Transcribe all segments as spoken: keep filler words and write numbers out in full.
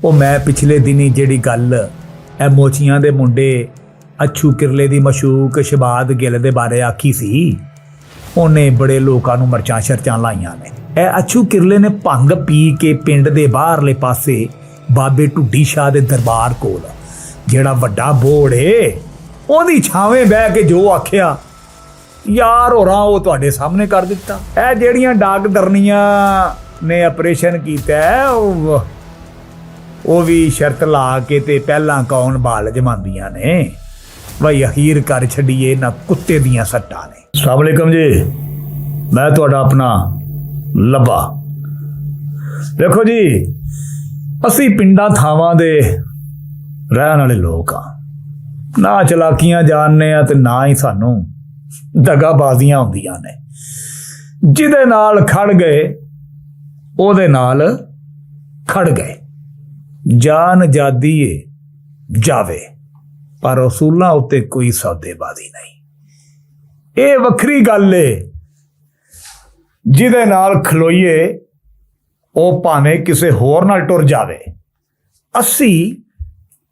او میں پچھلے دنی جیہڑی گل اے موچیاں دے منڈے اچھو کرلے دی مشوق شباد گل دے بارے آکھی سی، انہیں بڑے لوکاں نوں مرچاں شرچاں لائیاں نے۔ اے اچھو کرلے نے پنگ پی کے پنڈ دے باہرلے پاسے بابے ٹڈی شاہ دے دربار کول جیہڑا وڈا بوڑ اے، اوہدی چھاویں بہہ کے جو آکھیا، یار ہوراں او تہاڈے سامنے کر دتا۔ اے جیہڑیاں ڈاک درنیاں نے آپریشن کیتا اے، او وی شرط لا کے تے پہلاں کون بال جماندیاں نے؟ وہی اخیر کر چھڈیے نہ کتے دیاں سٹاں نے۔ السلام علیکم جی، میں تہاڈا اپنا لبا۔ دیکھو جی، اسی پنڈاں تھاواں دے رہن والے لوگ ہاں، نہ چلاکیاں جاننے آ تے نہ ہی سانوں دگا بازیاں ہوندیاں نے۔ جدے نال کھڑ گئے، اوہدے نال کھڑ گئے۔ جان جادی اے جاوے، پر اصولاں اتے کوئی سودے بازی نہیں۔ اے وکھری گل اے، جدے نال کھلوئیے او پاویں کسے ہور نال ٹر جاوے، اسی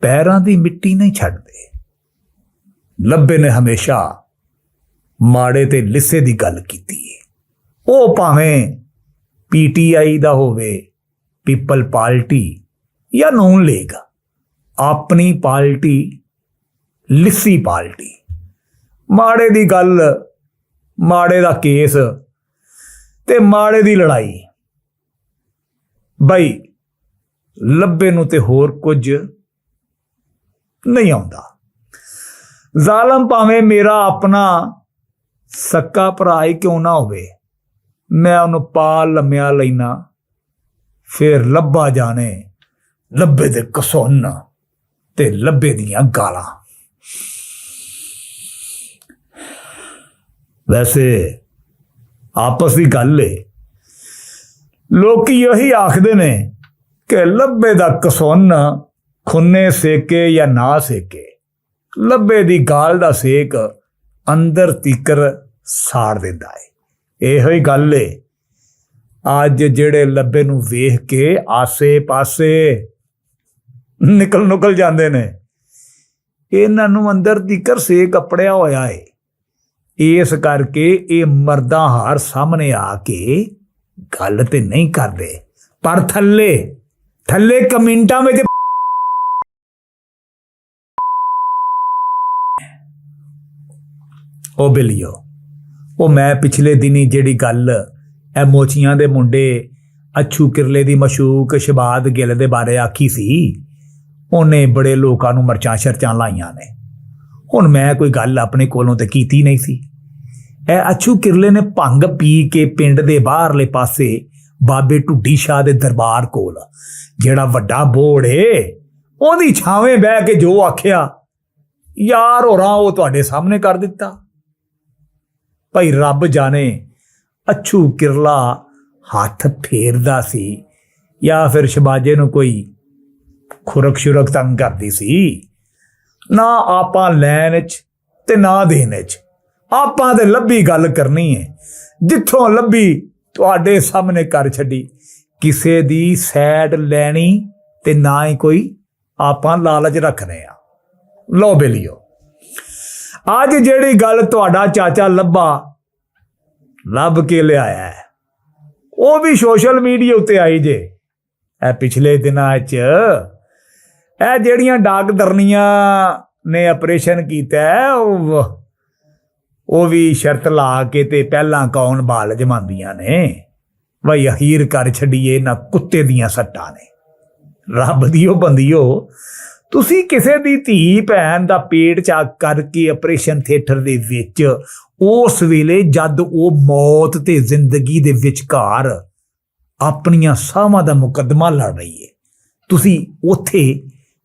پیراں دی مٹی نہیں چھڈدے۔ لبے نے ہمیشہ ماڑے تے لسے دی گل کیتی ہے۔ او پاویں پی ٹی آئی دا ہووے، پیپل پارٹی یا نون لیگ، اپنی پارٹی، لسی پارٹی۔ ماڑے دی گل، ماڑے دا کیس تے ماڑے دی لڑائی۔ بھائی، لبے نوں تے ہور کچھ نہیں آوندا۔ ظالم پاویں میرا اپنا سکا بھرا ہی کیوں نہ ہووے، میں اونوں پال لمیا لینا، فیر لبا جانے لبے دے کسون تے لبے دیاں گالاں۔ ویسے آپس دی گل ہے، لوکی یہی آکھدے نے کہ لبے دا کسون کھنے سیکے یا نہ سیکے، لبے دی گال دا سیک اندر تیکر ساڑ دیندا ہے۔ ایہو ہی گل ہے، اج جڑے لبے نوں ویکھ کے آسے پاسے نکل نکل جاندے نے، انہاں نوں اندر تیکر سیک اپڑیا ہویا ہے۔ اس کر کے اے مرداں ہار سامنے آ کے گل تے نہیں کردے، پر تھلے تھلے کمنٹاں وچ او بلیو، او میں پچھلے دنی جیڑی گل اے موچیاں دے منڈے اچھو کرلے دی مشوق شباد گل دے بارے آکھی سی، اونے بڑے لوکاں نوں مرچاں شرچاں لائیاں نے۔ ہن میں کوئی گل اپنے کولوں تے کیتی نہیں سی۔ اے اچھو کرلے نے بھنگ پی کے پنڈ دے باہرلے پاسے بابے ٹڈی شاہ دے دربار کول جیڑا وڈا بوڑ اے، اوندی چھاویں بہہ کے جو آکھیا، یار ہوراں او تہاڈے سامنے کر دتا۔ بھائی، رب جانے اچھو کرلا ہتھ پھیردا سی یا فیر شباجے نوں کوئی کھرک شرک تنگ کردی سی۔ نہ آپاں لین اچ تے نہ دین اچ، آپاں تے لبھی گل کرنی ہے۔ جتھوں لبھی تہاڈے سامنے کر چھڈی۔ کسے دی سائیڈ لینی تے نہ ہی کوئی آپاں لالچ رکھنے آں۔ لو بلیو، اج جیڑی گل تہاڈا چاچا لبا لب کے لیا ہے، او بھی سوشل میڈیا اتے آئی جے۔ اے پچھلے دناں اچ اے جیڑیاں ڈاک درنیاں نے آپریشن کیتا ہے، او او وی شرط لا کے تے پہلاں کون بال جماندیاں نے؟ وئی اخیر کر چھڈیے نہ کتے دیاں سٹاں نے۔ رب دیو بندیو، تسی کسے دی دھی بہن دا پیٹ چاک کر کے آپریشن تھیٹر دے وچ، اس ویلے جد او موت تے زندگی دے وچکار اپنیاں ساہواں دا مقدمہ لڑ رہی ہے، تسی اوتھے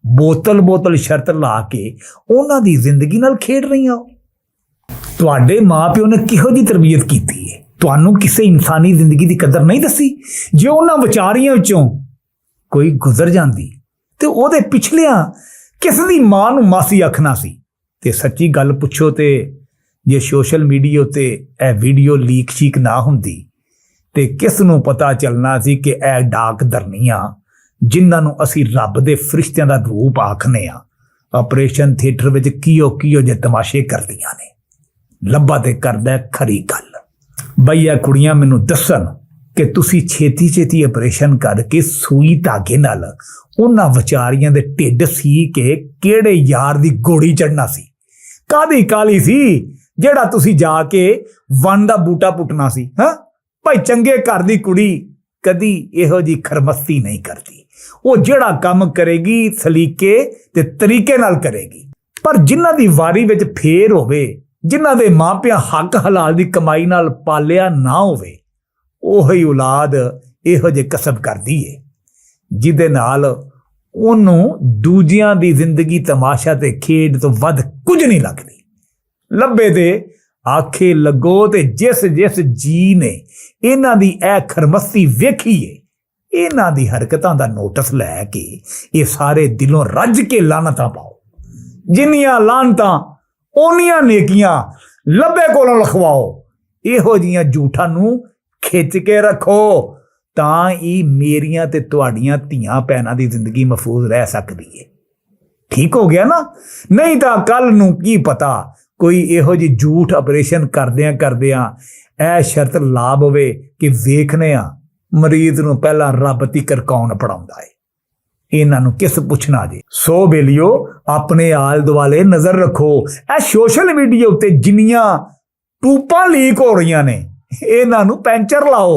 بوتل بوتل شرط لا کے انہاں دی زندگی نال کھیڈ رہی ہو؟ تہاڈے ماں پیو نے کہو جی تربیت کیتی ہے؟ تہانوں کسے انسانی زندگی دی قدر نہیں دسی؟ جے انہاں وچاریاں وچوں کوئی گزر جاندی تے اوہدے پچھلیاں کس دی ماں نوں ماسی آکھنا سی؟ تے سچی گل پچھو تے جے سوشل میڈیا تے اے ویڈیو لیک شیک نہ ہوندی تے کس نوں پتہ چلنا سی کہ اے ڈاک درنیاں جنہاں نوں اسی رب دے فرشتیاں دا روپ آکھنے آں، آپریشن تھیٹر وچ کیو کیو جے تماشے کردیاں نے۔ لبا تے کردا ہے کھری گل۔ بھیا کڑیاں مینوں دسن کہ تسی چھیتی چھیتی آپریشن کر کے سوئی دھاگے نال انہاں وچاریاں دے ٹھڈ سی کے کیڑے یار دی گوڑی چڑھنا سی؟ کادی کالی سی جیڑا تسی جا کے ون دا بوٹا پٹنا سی؟ ہاں، بھائی، چنگے گھر دی کڑی کدی ایہو جی خرمستی نہیں کردی۔ وہ جڑا کم کرے گی، سلیقے تے طریقے نال کرے گی۔ پر جنہاں دی واری وچ پھیر ہووے، جنہاں دے ماں پیاں حق حلال دی کمائی نال پالیا نہ ہووے، اوہی اولاد ایہو جے کسب کردی ہے، جدے نال اونوں دوجیاں دی زندگی تماشا تے کھیڈ توں ودھ کجھ نہیں لگدی۔ لبے دے آکھے لگو تے جس جس جی نے انہاں دی اے خرمستی ویکھی ہے، انہاں دی حرکتاں دا نوٹس لے کے اے سارے دلوں رج کے لعنتاں پاؤ۔ جنیاں لعنتاں، اونیاں نیکیاں۔ لبے کولوں لکھواؤ۔ ایہو جیاں جھوٹاں نوں کھچ کے رکھو، تاں ای میریاں تے تہاڈیاں دھیاں بھیناں دی زندگی محفوظ رہ سکدی ہے۔ ٹھیک ہو گیا نا؟ نہیں تاں کل نوں کی پتا، کوئی ایہو جی جھوٹ آپریشن کردیاں کردیاں اے شرط لا بوے کہ ویکھنے آں مریض نوں پہلاں رب تیکر کون پڑھاوندا ہے۔ انہاں نوں کس پچھنا جے؟ سو بیلیو، اپنے آل دوالے نظر رکھو۔ اے سوشل میڈیا اُتے جنیاں ٹوپاں لیک ہو رہیاں نے، انہاں نوں پینچر لاؤ۔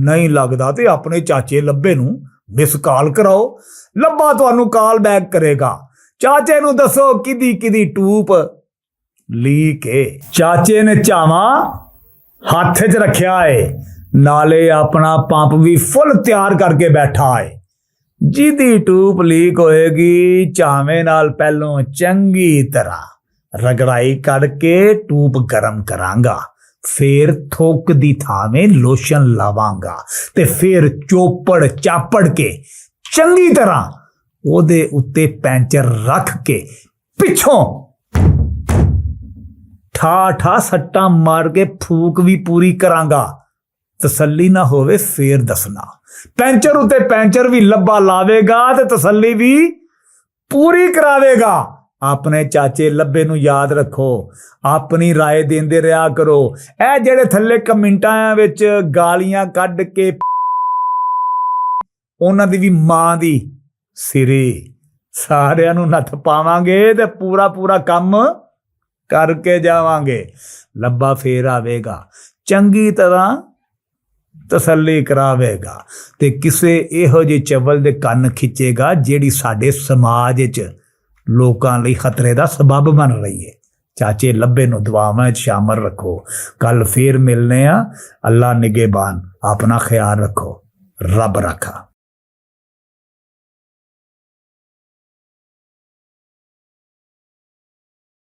نہیں لگدا تے اپنے چاچے لبے نوں مس کال کراؤ، لبا تانوں کال بیک کرے گا۔ چاچے نوں دسو کدی کدی ٹوپ لیک ہے۔ چاچے نے چاواں ہاتھ وچ رکھیا ہے، نالے اپنا پمپ بھی فل تیار کر کے بیٹھا ہے۔ جدی ٹوپ لیک ہوئے گی، چاویں نال پہلوں چنگی طرح رگڑائی کر کے ٹوپ گرم کراں گا، فیر تھوک دی تھاویں لوشن لاواں گا، تے فیر چوپڑ چاپڑ کے چنگی طرح اودے اُتے پینچر رکھ کے پچھوں ٹھا ٹھا سٹاں مار کے پھوک وی پوری کراں گا۔ تسلی نہ ہووے فیر دسنا۔ پینچر اُتے پینچر وی لبا لاوے گا تے تسلی وی پوری کراوے گا۔ اپنے چاچے لبے نوں یاد رکھو، اپنی رائے دیندے رہیا کرو۔ اے جڑے تھلے کمنٹاں وچ گالیاں کڈ کے انہاں دی وی ماں دی سری، ساریاں نوں نتھ پاواں گے تے پورا پورا کم کر کے جاواں گے۔ لبا فیر آوے گا، چنگی طرح تسلی کراوے گا، تے کسے ایہو جے چول دے کن کھچے گا جیڑی ساڈے سماج وچ لوکاں لئی خطرے دا سبب بن رہی ہے۔ چاچے لبے نوں دعاواں وچ شامل رکھو۔ کل فیر ملنے آ۔ اللہ نگہبان، اپنا خیال رکھو۔ رب رکھا۔